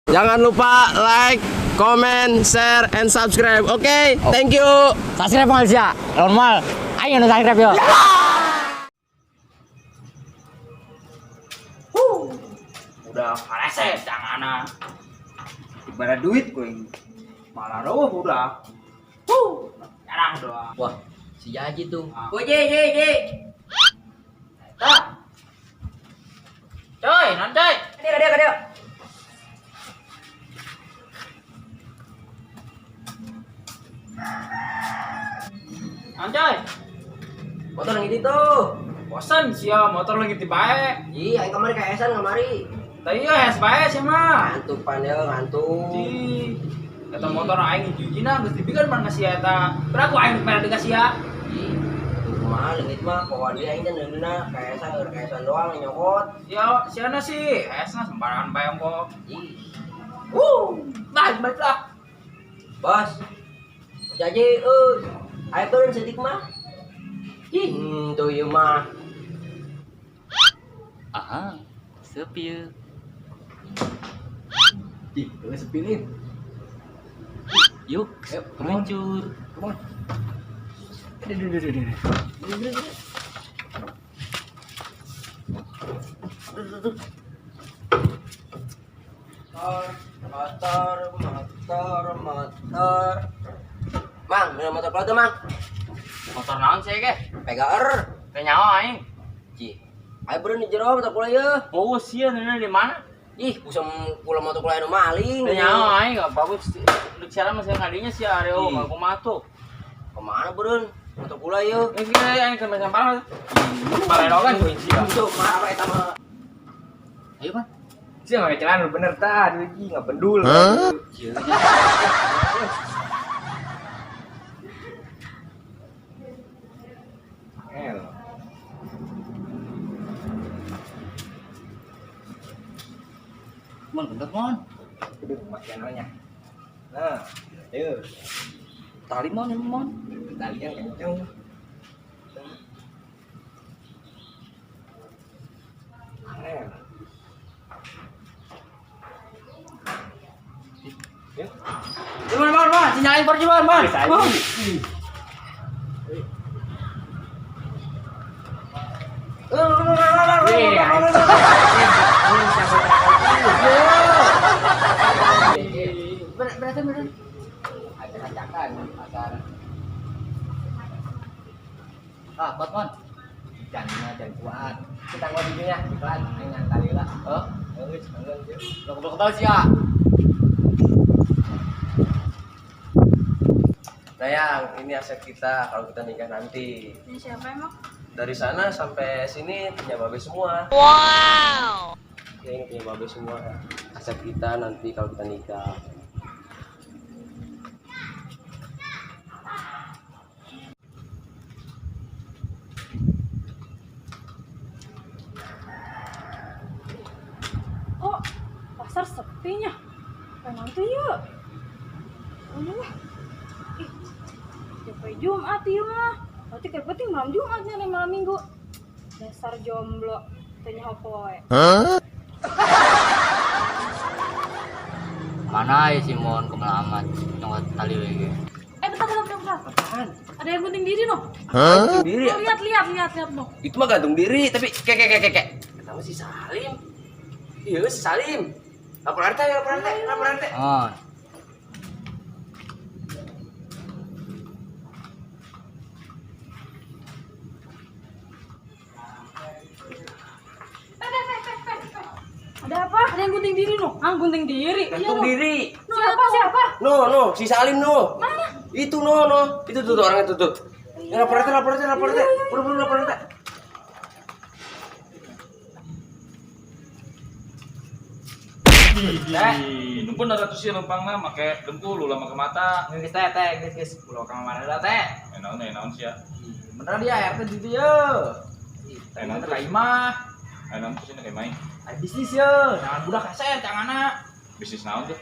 Jangan lupa like, comment, share, and subscribe. Oke, thank you. Subscribe Malaysia. Normal. Ayo nu subscribe yo. Udah kaleset jangan ibarat duit gue ini malah roh udah jarang doang. Wah, si Jaji tuh. Ah. Woi, Ji, Ji, Ji. Tak. Coy, non coy. Dia, dia, dia. Non coy. Motor yang ini tuh. Bosan sih ya, motor lagi tiba. Iya, aing kamari kayak esan kamari. Tadi ya es bae sih mah. Ngantuk pan ya, ngantuk. Di eta motor aing hiji-hijina geus dibikin pan ka sia eta. Berapa aing pernah dikasih ya? Ih, tuh kumaha leungit mah bawa dia aing teh neundeuna kayak esan keur kayak esan doang nyokot. Ya, siana sih, esna sembarangan bae ongko. Ih, Nah, balik lah. bos. Jaji, euy. Ayo turun sedik mah. Ih, tuh ieu mah. Aha, sepi ya. Ih, udah sepi nih. Yuk, Ayo, come on. meluncur. Come on. Aduh, aduh, aduh, aduh. Motor, motor, motor. Mang, minum motor keluar tuh, Mang. Motor naon sih ke? Pegaer. Teu nyaho aing. Cih. Ayo beureun di jero motor kula ye. Oh, sia neuneu di mana? Ih, usam kula motor kula anu maling. Teu nyaho aing enggak bagus. Dek siaran masih ngadinya sia areo Ih. mah kumaha tuh. Kemana beureun? Motor kula ye. Ini aing sampai sampar. Baredogan ku sia. Tuh, marah eta mah. Ayo, Pan. Sih nggak celan lu bener tah, duit nggak bendul. El. Mon bentar, Mon. Udah kematian. Nah, ayo. Tali Mon, ini, Mon. Talian kenceng. El. Mon, Mon, Mon, sinyalin porsi, Mon, Mon. Mon. Berarti beureun. Acak-acakan pasar. Ah, kuat, Mon. Jangan jangan kuat. Kita ngomong dulu ya, iklan aing tali lah. Oh, Geus, geus. lo kebal-kebal sia. Nah, yang ini aset kita kalau kita nikah nanti. Ini siapa emang? Dari sana sampai sini punya babe semua. Wow. Ya, ini punya babe semua. Aset kita nanti kalau kita nikah. Kok pasar sepinya? Pengen tuh yuk. Oh lah. Ih, siapa Jumat iya mah. Berarti kayak penting malam Jumat nih malam Minggu. Dasar jomblo, tanya poe. Mana ya si Mon kemana amat nyokot tali we ge. Eh, bentar, bentar, bentar, bentar. Ada yang gunting diri noh. Gantung diri ya? Oh, lihat, lihat, lihat, lihat noh. Itu mah gantung diri, tapi kek kek kek kek. Kata mah si Salim. Iya, si Salim. Lapor RT, lapor RT, lapor RT. Oh. Eh, eh, eh, eh, eh, eh. Ada apa? Ada yang gunting diri noh. Ah, gunting diri. Iya, Gantung noh. diri. Noh, siapa, siapa? No, no, si Salim no. Mana? Itu no, no. Itu tuh, tuh orangnya tuh tuh. Ya, lapor RT, lapor RT, lapor RT. Buru buru lapor RT. Teh, Ini pun ada tuh sih lempangna make dengkul ulah make mata. geus teh teh, geus geus pulau ka mana lah teh. Naon naon sih ya. Bener dia RT di dieu. Eh, naon Teh tuh? ka imah. Naon tuh sih kayak main. Ada bisnis ye, jangan budak kaset, jangan anak. Bisnis naon tuh?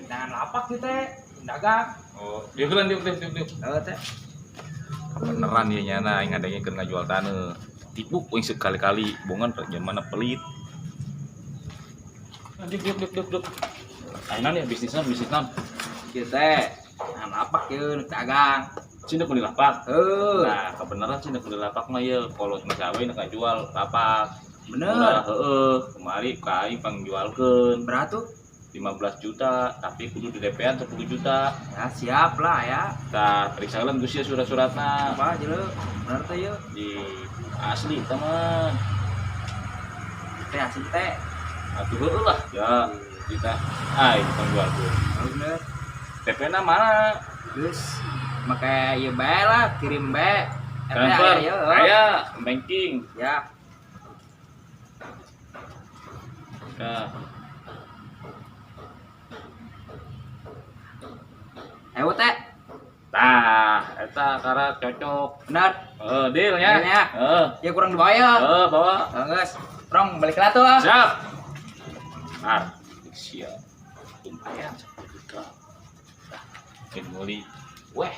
Jangan lapak sih teh, dagang. Oh, dia kan dia dia dia. Heeh teh. Beneran dia nyana aing ngadengin keur ngajual taneuh. Tipu kuing sekali-kali, bongan mana pelit. Nah, diuk diuk diuk diuk. Ayeuna nih bisnisna bisnis naon? Kieu teh. Nah, lapak ieu nu dagang. Cina beli lapak. Heuh. Nah, kebenaran sih beli lapak mah ieu kolot mah cawe nek ngajual lapak. Bener. Murah, heeh. Kemari ka aing pangjualkeun Berapa tuh? 15 juta, tapi kudu di DP-an 10 juta. Ya siap lah ya. Tah, periksa heula geus surat-suratna. Apa aja lu? Bener teh ieu. Di asli teman. Teh asli teh. Atuh heueuh lah. Ya, kita aing pangjualkeun. Oh, bener. DP-na mana? Geus make ieu bae lah, kirim bae. RT Transfer. aya, ieu. Aya banking. Ya. Ya. Ayo teh. Tah, eta karat cocok. Bener. Heeh, deal nya. Dealnya. Heeh. Ya kurang dibayar. Heeh, bawa. Geus. Rong balik lah tuh. ah. Siap. Ar, siap. Lumayan 10 juta. Tah, mungkin meuli. Weh,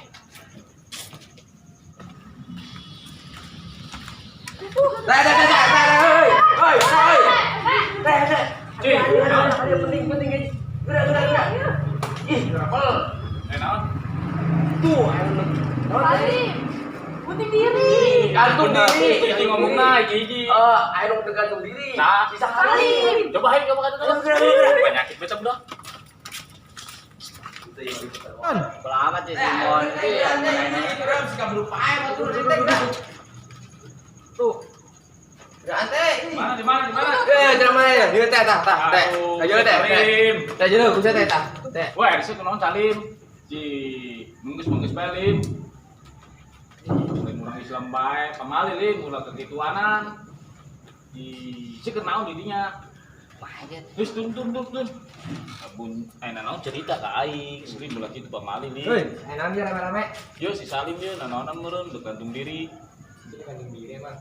Teh teh teh teh teh. Hoi, hoi, hoi. Teh teh. Cih. Ada penting penting guys. Gerak gerak gerak. Ih, rapel. Eh naon? Tuh, ayo. Salim, gunting diri. Gantung diri. Hiji ngomongna hiji. Eh, ayo dong gantung diri. Nah. Sisa kali. Coba hayu coba kata Ayo gerak gerak. Penyakit beta udah. Selamat ya Simon. Tuh. Gerak teh. Mana di mana di mana? Eh, jalan mana ya? Dia teh tah tah teh. Ayo teh. Salim. Teh jero kusa teh tah. Teh. Wah, di situ naon Salim? Di mungkis-mungkis bae Lim. Lain urang Islam bae, pamali Lim ulah kegituanan. Di sih naon di dinya. Terus tun tun tun tun. Abun naon cerita ka aing, Salim ulah kitu pamali Lim. Hei, ayo nami rame-rame. Yo si Salim ye nanaonan meureun gantung diri. Gantung diri emang.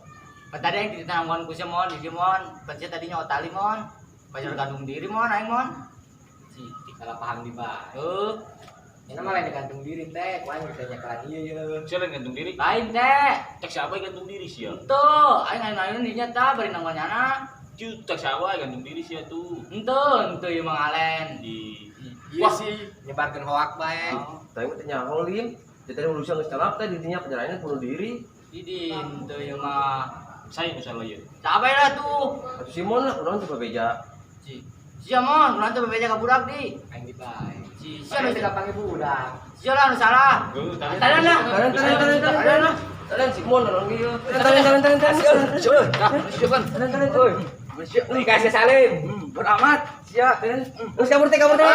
Tadi yang ditanamkan ku Simon, di Simon, pasti tadi nyawa tali mon. Pacar gantung diri mon, aing mon. Salah paham di bae. Heuh, Ini mah lain gantung diri teh, ku aing bisa nyekelan ieu ye. Sia lain gantung diri. lain teh. Cek siapa yang gantung diri sia? Tuh, aing aing dinya tah bari nanggon nyana. Cu, cek siapa yang gantung diri sia tuh? Henteu, henteu ieu mah ngalen. Di Wah sih, nyebarkeun hoak bae. Oh. Tapi mah teh nyaho Lim. Jadi tadi urusan geus calap teh didinya penjaranya bunuh diri. Di henteu ieu mah. Saya nu salah ieu. Cabai lah tuh. Atuh Simon lah kunaon coba beja. Ci. Sia mon, kunaon teh bebeja ka budak di. Aing di bae. Ci, sia nu kapange budak. sia lah nu salah. Heuh, Tahan lah. Tahan tahan tahan tahan tahan lah. Tahan Simon naon ge ieu. Tahan tahan tahan tahan. Tahan tahan tahan. Dikasih Salim. Beramat. Siap. Terus kabur teh kabur teh.